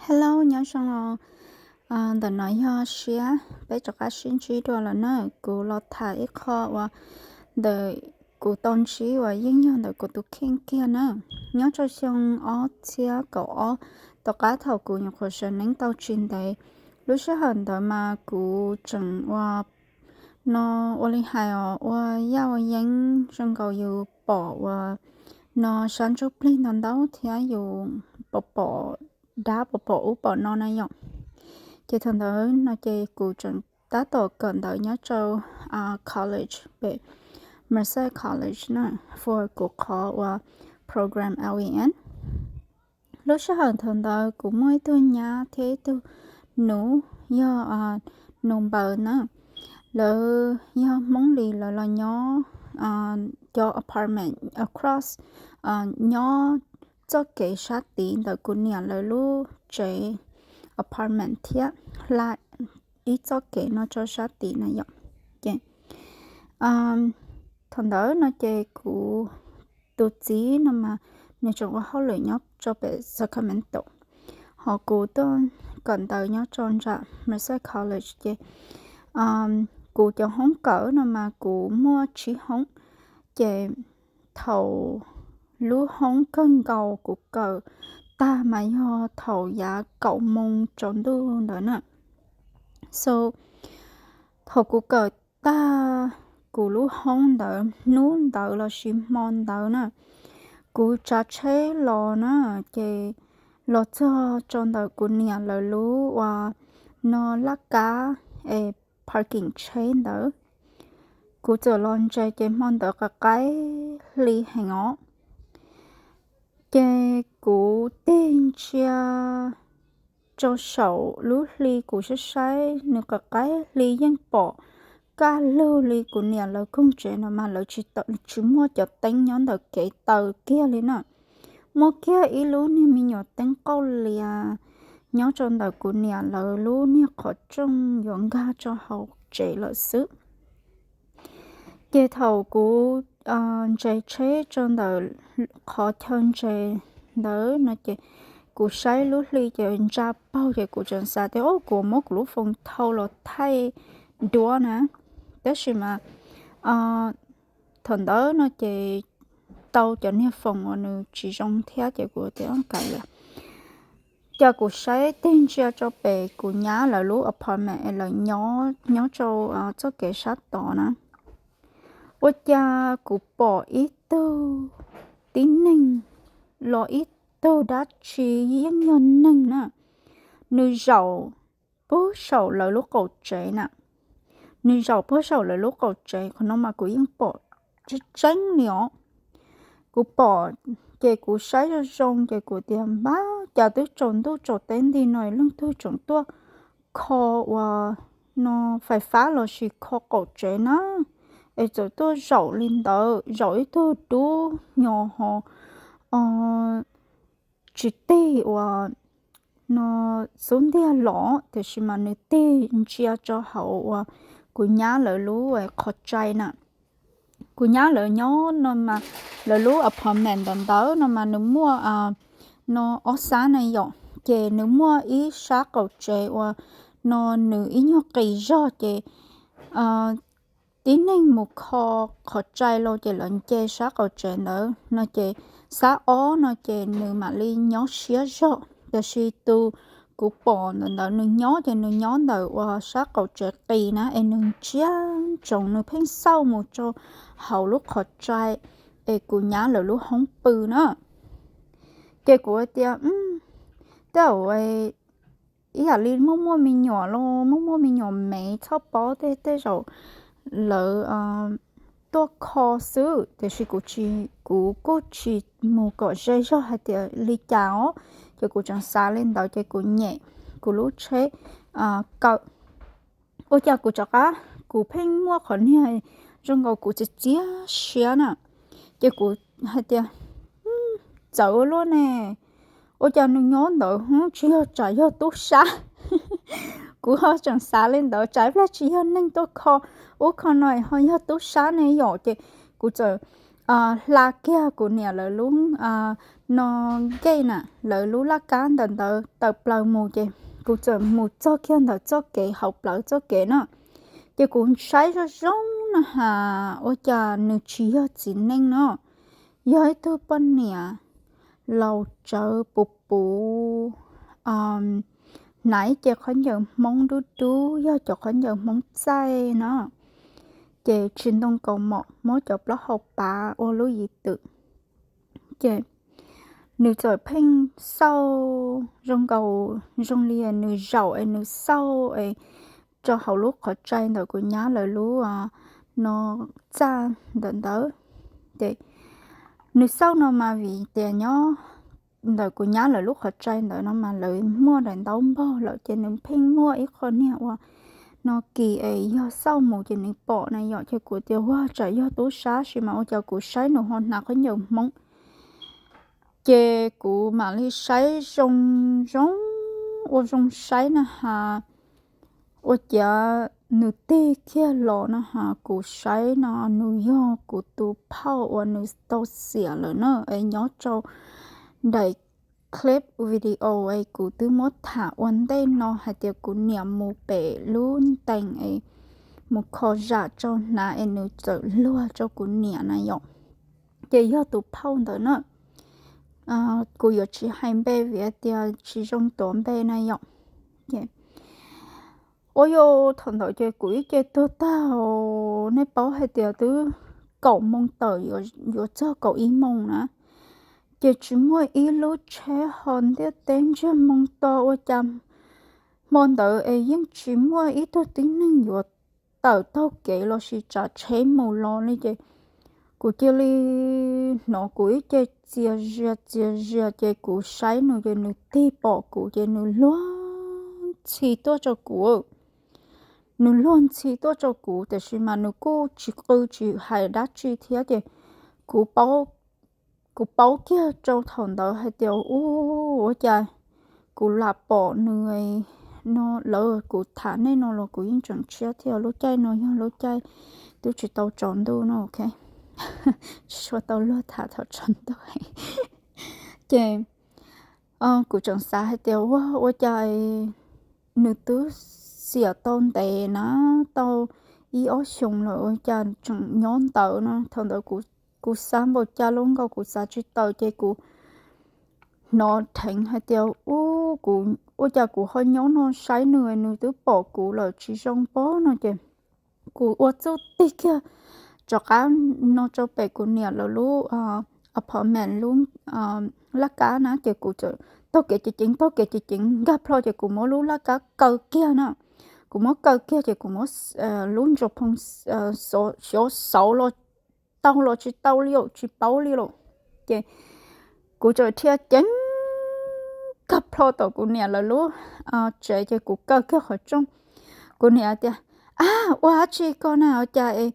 Hello, nyob zoo os. Ntawm no yog Siab, peb rov qab sib ntsib dua lawm na. Kuv los tham ib qho uas ntawm kuv tau ntsib uas yeej yog ntawm kuv tus kheej kiag na. Nyob rau xyoo ob txhiab kaum ob, tom qab thaum kuv nyuam qhuav sawv neeb tau tsis ntev, lub sij hawm ntawd mas kuv tseem ua no, ua li hais os, ua yaj ua yeeb zoo nkaus yus pom uas no sab ntsuj plig ntau ntau thiab yus pom pom dab pom pom ub pom no na yom. Ces thaum ntawd no ces kuv tseem tab tom kawm ntawv nyob rau college pem Merced College na, for kuv qhov uas program L E N. Lub sij hawm thaum ntawd kuv muaj ib tug nyab thiab ib tug nus, yog nus npaws na. Lawv yog Hmoob Lis, lawv los nyob cov apartment across, nyob txoj kev sab tid ntawm kuv niam lawv lub tsev apartment thiab hla ib txoj kev no rau sab tid na yom. Ces thaum ntawd no ces kuv tus txiv no mas nws tseem ua hauj lwm nyob rau pem Sacramento, ho kuv tuaj kawm ntawv nyob rau nram Merced College ces kuv cov hoob kawm no mas kuv muaj tsib hoob. Ces thaum lub hoob kawg nkaus kuv kawm tag mas yog thaum yav kaum moo tsaus ntuj ntawd na. So thaum kuv kawm tag kuv lub hoob ntawd hnub ntawd lossis hmo ntawd na, kuv tsav tsheb los na, ces los txog rau ntawm kuv niam lawv lub uas no laj kab es parking tsheb ntawd, kuv txawm los ntsia ces hmo ntawd qab qaib hli heev os. Ces kuv tig ntsia rau saum lub hli kuv saib saib nws qab qaib hli yeej pom kaj lug li kuv niam lawv koog tsev no mas lawv tsis muaj cov teeb nyob ntawm kev taw kiag li na. Muaj kiag ib lub niag me nyuam teeb qauj lias nyob rau ntawm kuv niam lawv lub niag qhov rooj yuav nkag rau hauv tsev lawm xwb. Ces thaum kuv ntses tsheb rau ntawm qhov chaw ntses ntawd no ces kuv saib lub hli ces ntsa paug ces kuv tseem xav tias kuv muab kuv lub foos thau los thaij duab na. Tab sis mas thaum ntawd no ces tau cov niag foos uas nws tsis zoo thiab ces kuv tias kav liam. Ces kuv saib tig ntsia rau pem kuv nyab lawv lub apartment es lawv nyob rau txoj kev sab tod na. Ua cas kuv pom ib tug tib neeg los ib tug dab tsi yeej yog neeg na, nws zaum puag saum lawv lub qaum tsev na. Nws zaum puag saum lawv lub qaum tsev, qhov no mas kuv yeej pom tseeb tseeb li os. Kuv pom ces kuv saib zoo zoo ces kuv tias npab cas twb tsaus ntuj tsaus teb nti no leej twg tseem tuaj kho uas no fais fab lossis kho qaum tsev na, es txawm tuaj zaum li ntawd, zaum ib tug dub nyo ho tsis tig uas no xub ntiag los tiam sis mas nws tig ntsia rau hauv uas kuv nyab lawv lub qhov tsev na. Kuv nyab lawv nyob no mas lawv lub apartment ntawd ntawd no mas nws muaj no ob sab na yom, ces nws muaj ib sab qaum tsev uas no nws ib nyuag qis zog ces tib neeg mus kho qhov tsev los ces lawv nce sab qaum tsev ntawd no ces sab ob no ces nws mam li nyob siab zog, tiam sis tus kuv pom ntawm ntawd nws nyob ces nws nyob ntawm uas sab qaum tsev qis na es nws ntsia ntsoov nws pheej xauj mus rau hauv lub qhov tsev es kuv nyab lawv lub hoob pw na. Ces kuv tias tej zaum ib yam li muaj muaj me nyuam los muaj muaj me nyuam me txhob paub tej tej zaum lawv tuaj kho xwb, tiam sis kuv kuj tsis mus kom ze zog hais tias li cas os. Ces kuv tseem xav li ntawd ces kuv nyem kuv lub tsheb kawm. Ua cas kuv rov qab kuv pheej muaj qhov niag zoo nkaus kuv txias txias siab na, ces kuv hais tias txawv ua luaj ne, ua cas nws nyob ntawd tsis yog tsam yog tub sab. Kuv ho tseem xav li ntawd tsam ib pliag tsis yog neeg tuaj kho ub kho no ho yog tub sab ne yom, ces kuv txawm hla kiag kuv niam lawv lub no gate na, lawv lub laj kab ntawm ntawd tawm plaws mus ces kuv txawm mus txog kiag ntawm txoj kev hauv plawv txoj kev na. Ces kuv saib zoo zoo no has ua cas nws tsis yog txiv neej no, yog ib tug poj niam laus tsawv puv puv, hnav ib ce khaub ncaws Hmoob dub dub, yog cov khaub ncaws Hmoob txaij no, ces tsis ntoo kaus mom, muab cov plaub hau pav ua lub yim twm. Ces nws txawm pheej xauj zoo nkaus zoo li nws zaum es nws xauj es rau hauv lub qhov tsai ntawm kuv nyab lawv lub no txaj ntawm ntawd. Ces nws xauj no mas vim tias nyob ntawm kuv nyab lawv lub qhov tsai ntawd no mas lawv muaj daim ntaub npog lawm ces nws pheej muaj ib qho niag ua no kis es yog xauj mus ces nws pom na yom. Ces kuv tias ua tsam yog tub sab sis mas ua cas kuv saib nws ho hnav khaub ncaws Hmoob. Ces kuv mam li saib zoo zoo, ua zoo saib na has, ua ciav nws tig kiag los no has, kuv saib no nws yog kuv tus phauj uas nws tau xiam lawm na, es nyob rau daim clip video es kuv twb muab tham ua ntej no hais tias kuv niam mus pem lub ntees es mus kho zam rau hnav es nws txawm luag rau kuv niam na yom. Ces yog tus phauj ntawd na, kuv yuav tsis hais npe vim tias tsis zoo tuav npe na yom. Ces ua yus thaum ntawd ces kuv ib ce tuag tag, nej paub hais tias twb kaum moos tawm yuav txog kaum ib moos na, ces tsis muaj ib lub tsheb ho ntiaj teb ntsiag moo to ua cas hmo ntawd es yeej tsis muaj ib tug tib neeg yuav tawm taug kev los sis tsav tsheb mus los li ces kuv cia li hnov kuv ib ce txias zias txias zias ces kuv saib nws ces nws tig pom kuv ces nws luag ntxhi tuaj rau kuv. Nws luag ntxhi tuaj rau kuv tiam sis mas nws kuj tsis qw tsis hais dab tsi thiab ces kuv paub, kuv paub kiag rau thaum ntawd hais tias u, ua cas kuv lam pom nws no. Lawv kuv tham nej no los kuv yeej tseem tshiab thiab, lub caij no yog lub caij twb tsis tau tsaus ntuj no, ok, tsis tshua tau luag tham thaum tsaus ntuj. Ces kuv tseem xav hais tias ua, ua cas nws twb xiam tau ntev na, tau ib ob xyoos lawm ua cas tseem nyob ntawd no. Thaum ntawd kuv xav npaum cas los nkaus kuv xav tsis tawm ces kuv hnov dheev hais tias u, kuv ua cas kuv ho nyob no saib nws, nws twb pom kuv lawm tsis zoo pob no ces kuv ua txuj tig kiag rov qab no rau pem kuv niam lawv lub apartment lub laj kab na ces kuv txawm taug kev ceev ceev taug kev ceev ceev nkag plho ces kuv muab lub laj kab kaw kiag na. Kuv muab kaw kiag ces kuv muab lub ntsuas phoo xyov xauv los tau los tsis tau li, tsis paub li lawm. Ces kuv txawm dhia ceev nkag plho tom kuv niam lawv lub tsev ces kuv kaw kiag qhov rooj. Kuv niam tias, a, ua dab tsi ko na, ua cas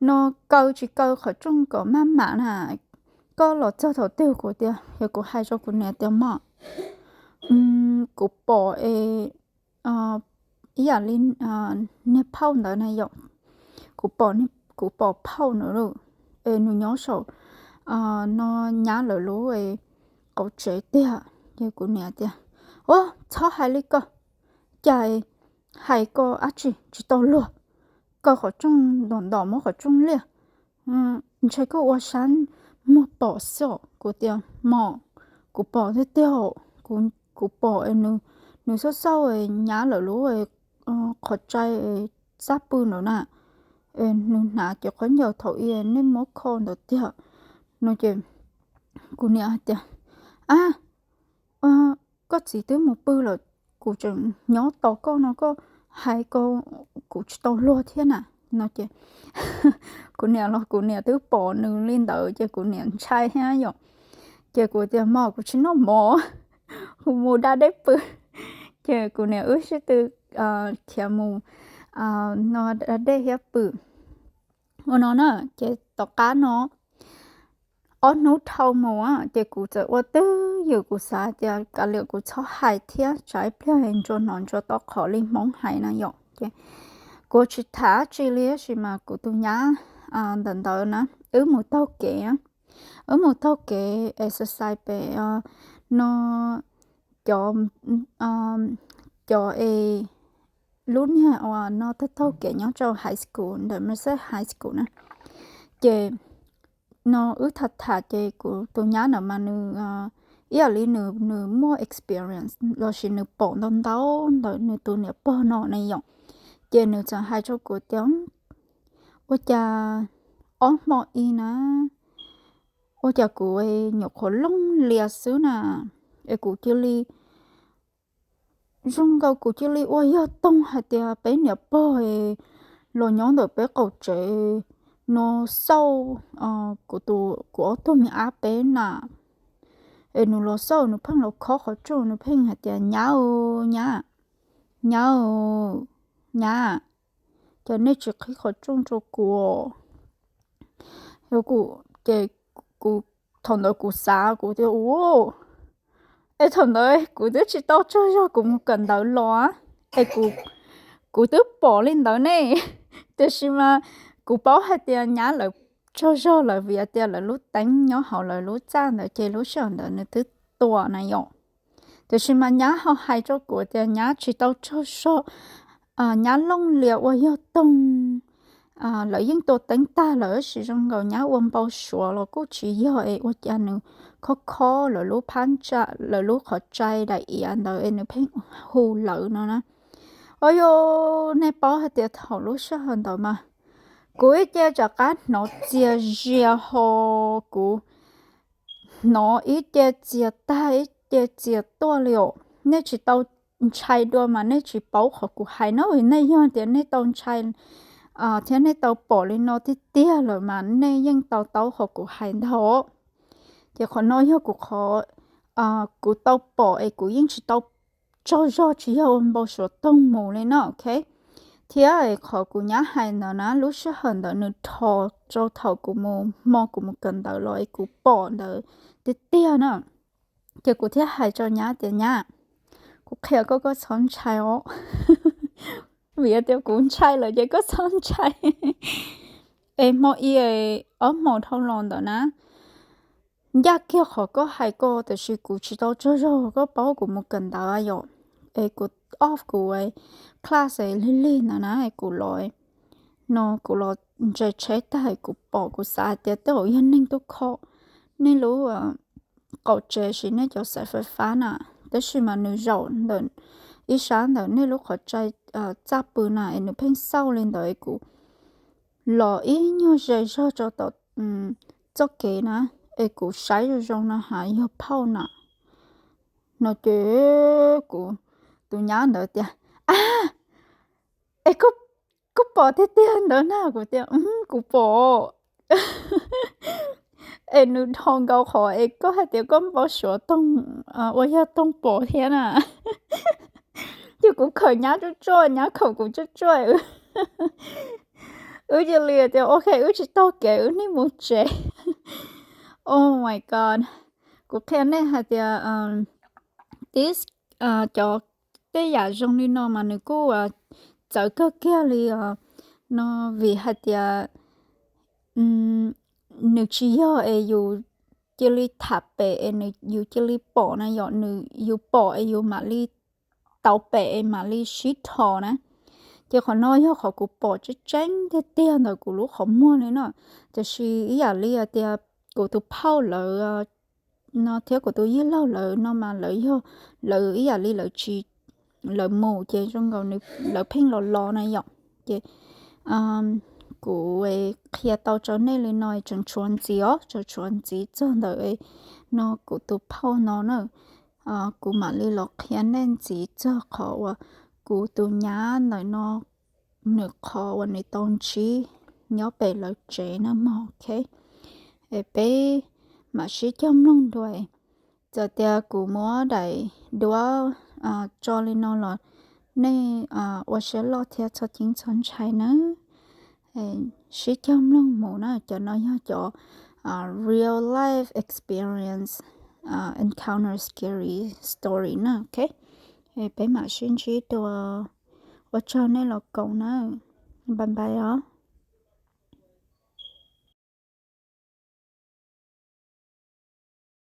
no kaw tsis kaw qhov rooj kom maj mam na, koj los txog thaum twg? Kuv tias, yog kuv hais rau kuv niam tias mom, kuv pom es ib yam li niag phauj ntawd na yom, kuv pom, kuv pom phauj ntawd lawm es nws nyob saum no nyab lawv lub qauv tsev tiag. Ces kuv niam tias, ua, txhob hais li ko, cas hais ko dab tsi tsis tau luag, kaw qhov rooj ntom ntom muab qhov rooj liaj, ntshe koj ua sab muag pom xwb os. Kuv tias, mom, kuv pom tiag tiag, kuv pom nws xauj xauj nyab lawv lub qhov tsai xab pw ntawd na, nws hnav cov khaub ncaws thaum ub nej muab kho ntawd tiag no. Ces kuv niam hais tias, a, koj txiv twb mus pw lawm, kuv tseem nyob tos koj no koj hais ko kuv tsis tau luag thiab na no. Ces kuv niam los kuv niam twb pom nws li ntawd ces kuv niam ntshai thiab yom. Ces kuv tias, mom, kuv tsis noj mov, kuv mus da dej pw. Ces kuv niam wb sib tw khiav mus no da dej thiab pw ua no na. Ces tom qab no ob hnub dhau mus ces kuv txawm ua twj ywm, kuv xav tias kav liam kuv txhob hais thiab tsam ib pliag ntsuas hnov ntsuas tau qhov li Hmoob hais na yom. Ces kuv tsis tham dab tsi li tab sis mas kuv tus nyab ntawm ntawd na, wb mus taug kev, wb mus taug kev exercise pem no cov, cov e lub niag uas no taug taug kev nyob rau high school ntawm Merced High School na. Ces no wb tham tham ces kuv tus nyab ntawd mas nws ib yam li nws, nws muaj experience lossis nws pom ntau ntau ntawm nws tus niam pog no ne yom. Ces nws txawm hais rau kuv tias, ua cas ob hmo i na, ua cas kuv nyuam qhuav looj lias xwb na, es kuv cia li zoo nkaus kuv cia li ua yog toog hais tias peb niam pog los nyob ntawm peb qaum tsev no xauj kuv tus, kuv ob tug me ab peb na. Es nws los xauj, nws pheej los khob qhov rooj, nws pheej hais tias, nyab, nyab, nyab, nyab, cas nej tsis qhib qhov rooj rau kuv? Ces kuv, thaum ntawd kuv xav kuv tias, u, es thaum ntawd kuv twb tsis tau tsaug zog kuv mus kawm ntawv los es kuv twb pom li ntawd ne. Tiam sis mas kuv paub hais tias nyab lawv tsaug zog lawm vim tias lawv lub teeb nyob hauv lawv lub txaj ntawd ces lub sij hawm ntawd nws twb tuam na yom. Tiam sis mas nyab ho hais rau kuv tias nyab tsis tau tsaug zog, nyab looj lias ua yog toog, lawv yeej tua teeb tag lawm tab sis zoo nkaus nyab ua npau suav los kuj tsis yog es ua cas nws khob khob lawv lub phab ntsa, lawv lub qhov rai daim iav ntawd es nws pheej hu lawv no na. Ua cas nej paub hais tias thaum lub sij hawm ntawd mas kuv ib ce rov qab hnov txias zias ho, kuv hnov ib ce txias tag ib ce txias tuaj li os. Nej tsis tau ntshai dua mas nej tsis paub qhov kuv hais na. Nej yog tias nej tau ntshai thiab nej tau pom li no tiag tiag lawm mas nej yeej to taub qhov kuv hais ntag. Ces qhov no yog kuv qhov kuv tau pom es kuv yeej tsis tau tsaug zog, tsis yog ua npau suav toog mus li no, ok. Thiab qhov kuv nyab hais ntawd na, lub sij hawm ntawd nws dhos rau thaum kuv mus, hmo kuv mus kawm ntawv los es kuv pom ntawd tiag tiag na. Ces kuv thiaj hais rau nyab tias, nyab, kuv qhia koj, koj txhob ntshai os. Vim tias kuv ntshai lawm ces koj txhob ntshai. Es hmo i ob hmo dhau los ntawd na, ncaj kiag qhov koj hais ko, tiam sis kuv tsis tau tsaug zog, koj paub kuv mus kawm ntawv yom, es kuv off kuv class lig lig ntawd na, kuv los no kuv los ntsia tsheb tag kuv pom, kuv xav hais tias tej zaum yog neeg tuaj kho nej lub qaum tsev sis nej cov xaiv fais fab na, tab sis mas nws zaum ntawm ib sab ntawm nej lub qhov rai txaj pw na es nws pheej xauj li ntawd es kuv los ib nyuag ze zog rau tom txoj kev na, es kuv saib zoo zoo no ha yog phauj na. No ces kuv tus nyab ntawd tias, a, es koj pom tiag tiag ntawd na? Kuv tias, kuv pom. Es nws dhos nkaus qhov es koj hais tias koj npau suav toog, ua yog toog pom thiab na. Ces kuv khawm nyab tsuaj tsuaj, nyab khawm kuv tsuaj tsuaj, wb cia li tias ok, wb tsis taug kev, wb nim mus tsev. Oh my god, kuv qhia nej hais tias tib cov tej yam zoo li no mas nws kuj txawv kawg kiag li os. No vim hais tias nws tsis yog es yus cia li tham pem es yus cia li pom na yom, nws yus pom es yus mam li tau pem es mam li sib dhos na. Ces qhov no yog qhov kuv pom tseeb tseeb tiag tiag ntawm kuv lub qhov muag li no. Tiam sis ib yam li tias kuv tus phauj lawv no thiab kuv tus yij laug lawv no mas lawv yog, lawv ib yam li lawv tsis, lawv mus ces zoo nkaus lawv pheej los los na yom. Ces kuv qhia tau rau nej li no, tseem tshuav ntxiv os, tseem tshuav ntxiv txog ntawm no kuv tus phauj no na. Kuv mam li los qhia nej ntxiv txog qhov uas kuv tus nyab ntawm no nws qhov uas nws tau ntsib nyob pem lawv tsev na mog, ok. Es peb mam sib cog mloog dua. Txawm tias kuv muab daim duab tso li no los nej ua siab loj thiab txhob ceeb txhob ntshai nawb. Sib cog mloog mus na, cov no yog cov real life experience encounter scary story na, ok. Peb mam sib ntsib dua. Ua tsaug nej los koom na. Bye bye os.